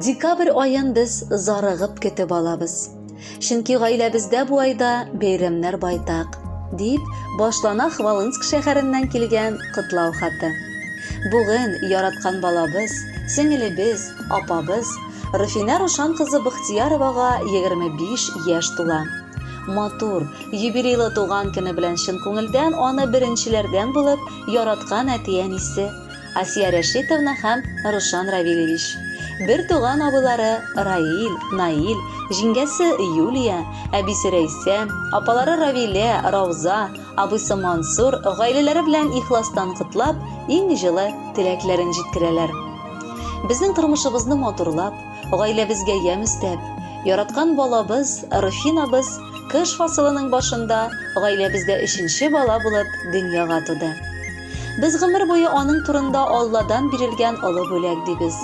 Декабрь аен без зарыгып көтеп алабыз. Чөнки гаиләбездә бу айда бәйрәмнәр байтак, дип башлана Хвалынск шәһәреннән килгән котлау хаты. Бүген яраткан балабыз, сеңелебез, апабыз Руфинә Рушан кызы Бахтияровага 25 яшь тула. Матур, юбилейлы туган көне белән чын күңелдән аны беренчеләрдән булып яраткан әти-әнисе, Асия Рәшитовна һәм Рушан Равилевич. Бер туган абыйлары Раил, Наил, җиңгәсе Юлия, әбисе Рәйсә, апалары Равилә, Рауза, абыйсы Мансур гаиләләре белән ихластан котлап, иң җылы теләкләрен җиткерәләр. Безнең тормышыбызны матурлап, гаиләбезгә ямь өстәп, яраткан балабыз, Руфинабыз кыш фасылының башында гаиләбездә өченче бала булып дөньяга туды. Без гомер буе аның турында Алладан бирелгән олы бүләк дибез.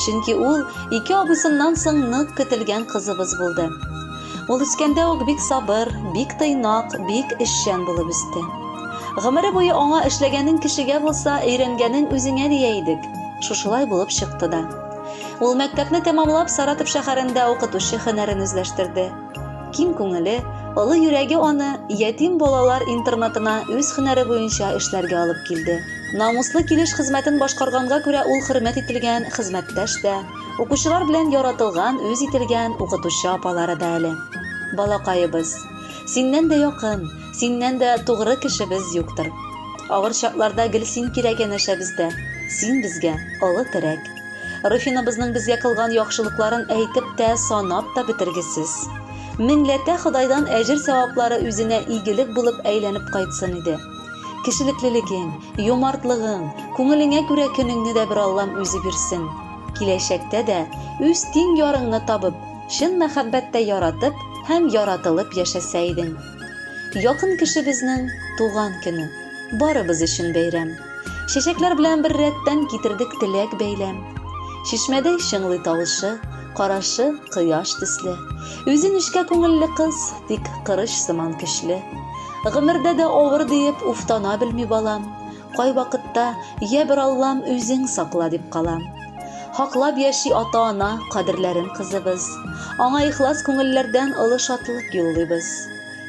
Чөнки ул ике абыйсыннан соң нык көтелгән кызыбыз булды. Ул үскәндә үк бик сабыр, бик тыйнак, бик эшчән булып үсте. Гомере буе аңа эшләгәнең кешегә булса, өйрәнгәнең үзеңә дия идек. Шушылай булып чыкты да. Ул мәктәпне тәмамлап Саратов шәһәрендә укытучы һөнәрен үзләштерде. Киң күңеле, олы йөрәге аны ятим балалар интернатына үз һөнәре буенча эшләргә алып килде. Намуслы килеш хезмәтен башкарганга күрә ул хөрмәт ителгән хезмәттәш тә, укучылар белән яратылган, үз ителгән укытучы апалары да әле. Балакаебыз, синнән дә якын, синнән дә тугры кешебез юктыр. Авыр чакларда гел син кирәк янәшәбездә, син безгә олы терәк. Руфинабызның безгә кылган яхшылыкларын әйтеп тә, санап та бетергесез. Меңләтә Ходайдан әҗер-сәваплары үзенә игелек булып әйләнеп кайтсын иде. Кешелеклелегең, юмартлыгың, күңелеңә күрә көнеңне дә бер Аллам үзе бирсен. Киләчәктә дә үз тиң ярыңны табып, чын мәхәббәттә яратып һәм яратылып яшәсә идең. Якын кешебезнең туган көне, барыбыз өчен бәйрәм. Чәчәкләр белән бер рәттән китердек теләк бәйләм. Чишмәдәй чыңлый тавышы, карашы кояш төсле. Үзе нечкә күңелле кыз, тик кырыч сыман көчле. Гомердә дә авыр диеп уфтана белми балам. Кайвакытта, йә бер Аллам, үзең сакла дип калам. Хаклап яши ата-ана кадерләрен кызыбыз. Аңа ихлас күңелләрдән олы шатлык юллыйбыз.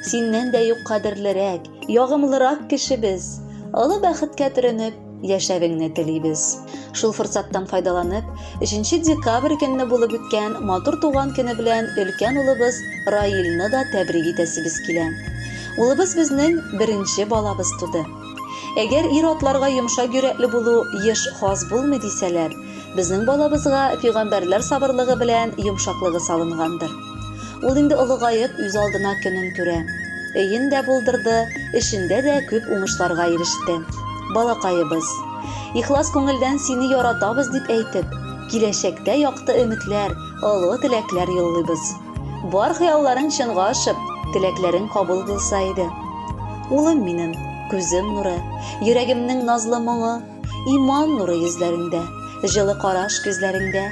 Синнән дә юк кадерлерәк, ягымлырак кешебез. Олы бәхеткә төренеп, яшәвеңне телибез. Шул форсаттан файдаланып, 3 декабрь көнне булып үткән матур туган көне белән өлкән улыбыз Раилне да тәбрик итәсебез килә. Улыбыз безнең беренче балабыз туды. Әгәр ир-атларга йомшак йөрәкле булу еш хас булмый дисәләр, безнең балабызга пигамбәрләр сабырлыгы белән йомшаклыгы салынгандыр. Ул инде олыгаеп үз алдына көнен күрә. Өен дә булдырды, эшендә дә күп уңышларга иреште. Балакаебыз, ихлас күңелдән сине яратабыз дип әйтеп, киләчәктә якты өметләр, олы теләкләр юллыйбыз. Бар хыялларың чынга ашып, теләкләрең кабул булса иде. Улым минем, күзем нуры, йөрәгемнең назлы моңы, иман нуры йөзләреңдә, җылы караш күзләреңдә.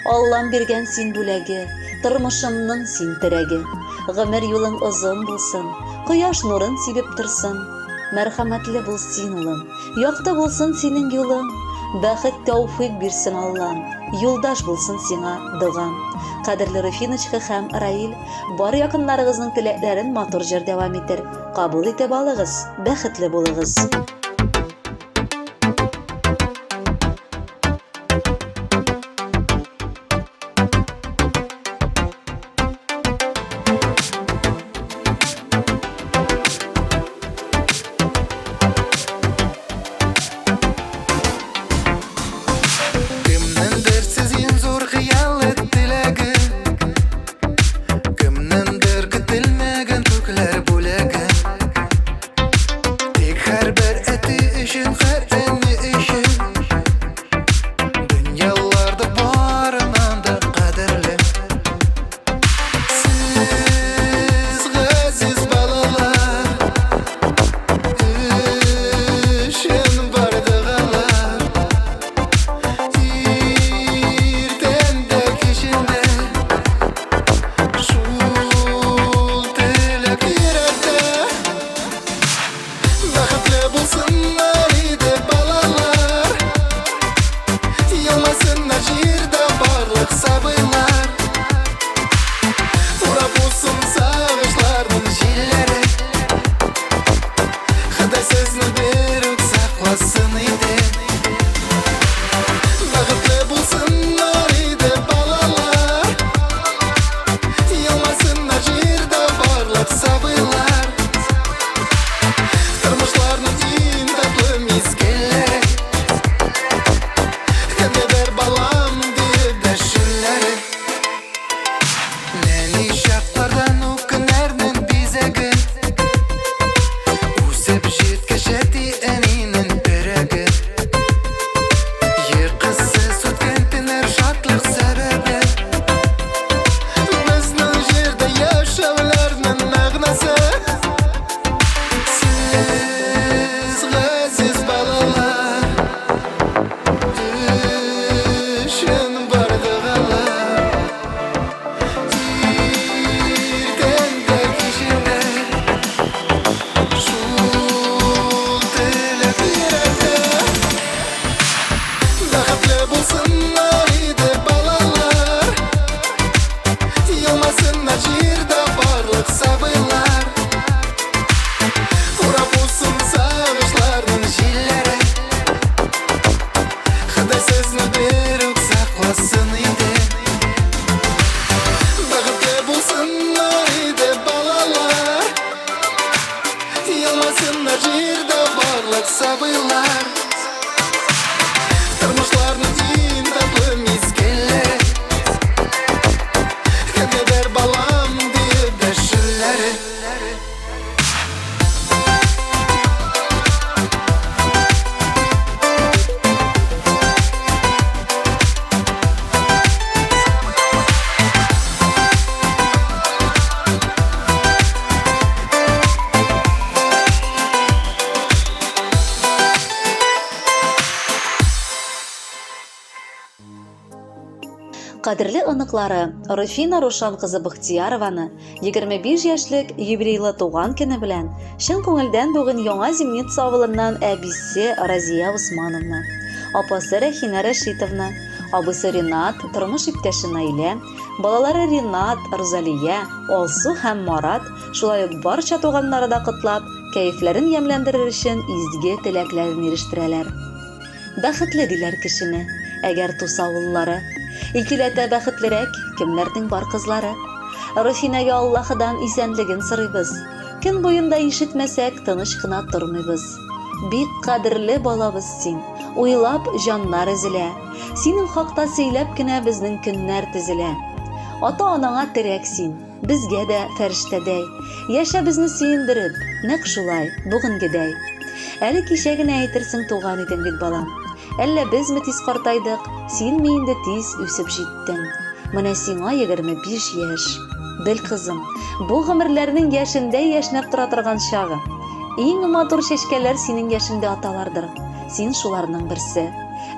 Аллам биргән син бүләге, тормышымның син терәге. Гомер юлың озын булсын, кояш нурын сибеп торсын. Мәрхәмәтле бул син, улым, Якты булсын синең юлың, Бәхет тәүфыйк бирсен Аллам, Юлдаш булсын сиңа догам. Кадерле Руфиночка һәм Раил, бар якыннарыгызның теләкләрен матур җыр дәвам итер. Кабул итеп алыгыз, бәхетле булыгыз. Кемнеңдер сез иң зур хыялы, теләге, Кемнеңдер көтелмәгән күкләр бүләге. Тик һәрбер әти өчен, һәр әни өчен Дөньяларда барыннан да кадерле. Сез, газиз балалар, Өчен бар догалар. Иртән дә, кичен дә Шул теләк йөрәктә. Бәхетле булсыннар иде. Сабыйлар. Тормышларның иң татлы мизгеле. Кемгәдер балам диеп дәшүләре. Кадерле оныклары Руфина Рушан кызы Бахтиярованы 25 яшьлек юбилейлы туган көне белән чын күңелдән бүген Яңа Зимница авылыннан әбисе Разия Усмановна, апасы Рәхинә Рәшитовна, абыйсы Ринат, тормыш иптәше Наилә, балалары Ринат, Рузалия, Алсу һәм Марат, шулай ук барча туганнары да котлап, кәефләрен ямьләндерер өчен изге теләкләрен ирештерәләр. Бәхетле диләр кешене, әгәр туса уллары. Икеләтә бәхетлерәк, кемнәрнең бар кызлары. Руфинәгә Аллаһыдан исәнлеген сорыйбыз. Көн буенда ишетмәсәк, тыныч кына тормыйбыз. Бик кадерле балабыз син, уйлап җаннар өзелә. Синең хакта сөйләп кенә безнең көннәр төзелә. Ата-анаңа терәк син, безгә дә фәрештәдәй. Яшә безне сөендереп, нәкъ шулай, бүгенгедәй. Әле кичә генә әйтерсең туган идең бит, балам. Әллә безме тиз картайдык, синме инде тиз үсеп җиттең? Менә сиңа 25 яшь. Бел, кызым, бу гомерләрнең яшендәй яшьнәп тора торган чагы. Иң матур чәчкәләр синең яшеңдә аталардыр. Син шуларның берсе.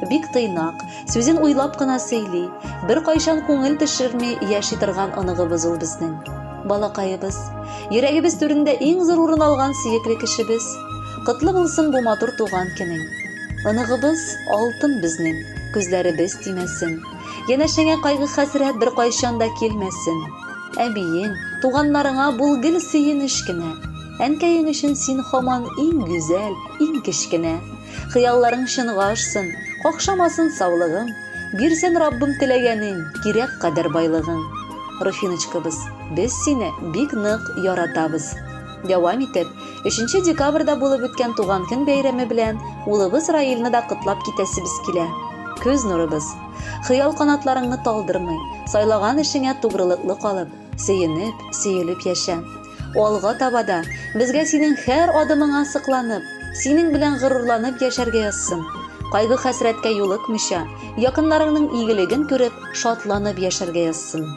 Бик тыйнак, сүзен уйлап кына сөйли, беркайчан күңел төшерми яши торган оныгыбыз ул безнең. Балакаебыз, йөрәгебез түрендә иң зур урын алган сөекле кешебез. Котлы булсын бу матур туган көнең. Оныгыбыз алтын безнең, күзләребез тимәсен. Янәшәңә кайгы-хәсрәт беркайчан да килмәсен. Әбиең, туганнарыңа бул гел сөенеч кенә. Әнкәең өчен син һаман иң гүзәл, иң кечкенә. Хыялларың чынга ашсын, какшамасын саулыгың. Бирсен Раббым теләгәнең, кирәк кадәр байлыгың. Руфиночкабыз, без сине бик нык яратабыз. Дәвам итеп, 3 декабрьдә булып үткән туган көн бәйрәме белән улыбыз Раилне дә котлап китәсебез килә. Күз нурыбыз, хыял канатларыңны талдырмый, сайлаган эшеңә тугрылыклы калып, сөенеп, сөелеп яшә. Алга таба да безгә синең һәр адымыңа сокланып, синең белән горурланып яшәргә язсын. Кайгы-хәсрәткә юлыкмыйча, якыннарыңның игелеген күреп, шатланып яшәргә язсын.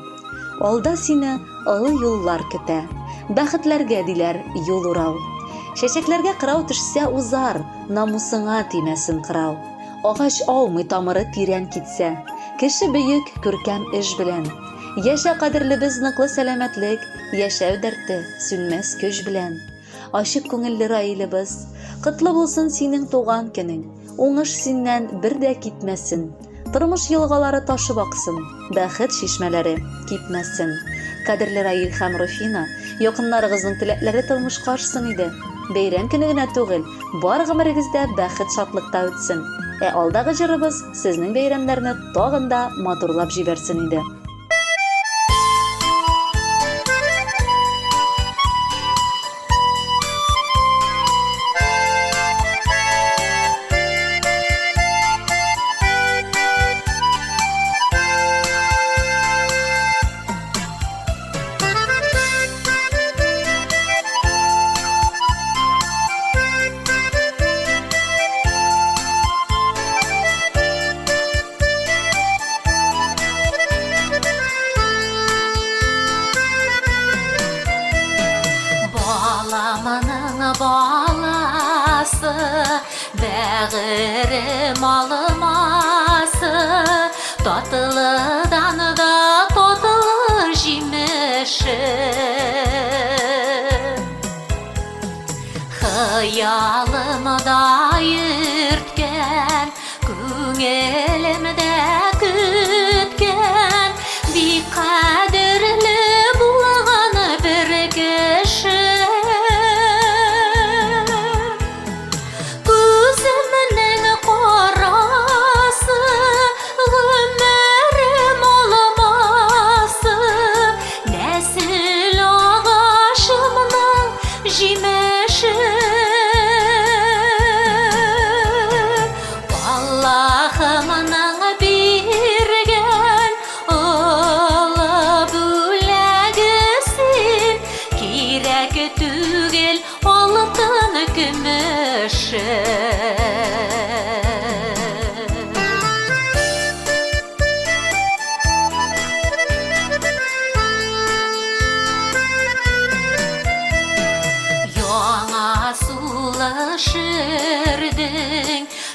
Алда сине олы юллар көтә. Бәхетләргә, диләр, юл урау. Чәчәкләргә кырау төшсә узар, намусыңа тимәсен кырау. Агач аумый тамыры тирән китсә. Кеше бөек, күркәм эш белән. Яшә, кадерлебез, ныклы сәламәтлек, яшәү дәрте, сүнмәс көч белән. Ачык күңелле Раилебез, котлы булсын синең туган көнең. Уңыш синнән бер дә китмәсен. Тормыш елгалары ташып аксын, бәхет чишмәләре кипмәсен. Кадерле Раил һәм Руфина, якыннарыгызның теләкләре тормышка ашсын иде. Бәйрәм көне генә түгел, бар гомерегез дә бәхет-шатлыкта үтсен. Ә алдагы җырыбыз сезнең бәйрәмнәрне тагын да матурлап җибәрсен иде. Баламның баласы, бәгырем алмасы, татлыдан да татлы җимеше. Хыялымда йөрткән, күңелемдә көткән, бик кадерле булган бер кеше. Күземнең карасы, гомерем алмасы, нәсел агачымның җимеше.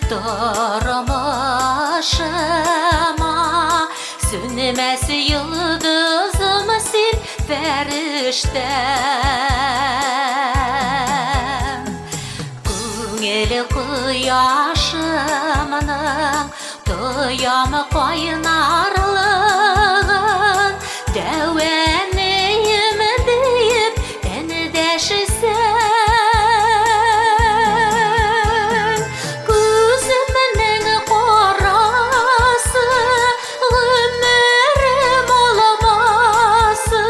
Тормышыма сүнмәс йолдызым син, фәрештәм. Күңел кояшымның тоям кайнарлыгын, дәүәнеем диеп эндәшсәң. Күземнең карасы, гомерем алмасы,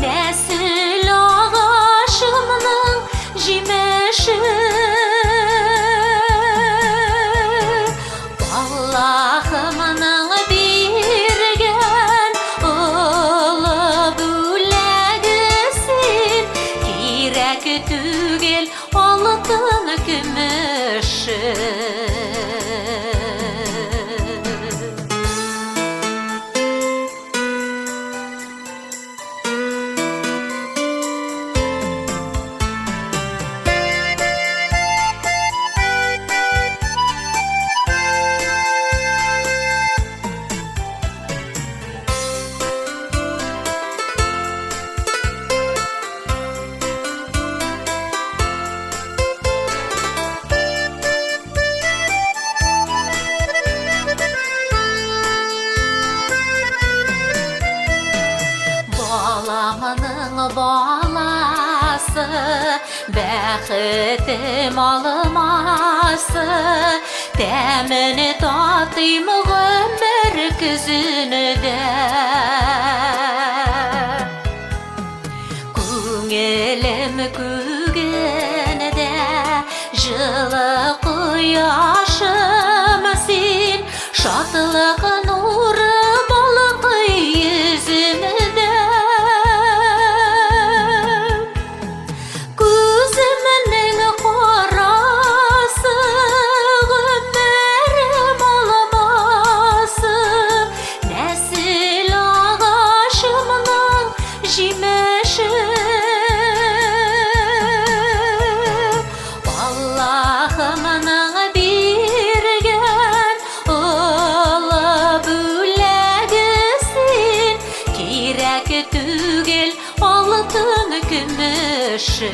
нәсел агачымның җимеше. Аллаһымның биргән олы бүләге син, кирәк түгел алтын көмеше. Баламның баласы, бәхетем алмасы, тәмен татыйм гомер көзендә. Күңелем күгендә җылы кояшым син, шатлык нуры балкый йөземдә. Күземнең карасы, гомерем алмасы, нәсел агачымның җимеше. Аллаһымның биргән олы бүләге син, кирәк түгел алтын көмеше.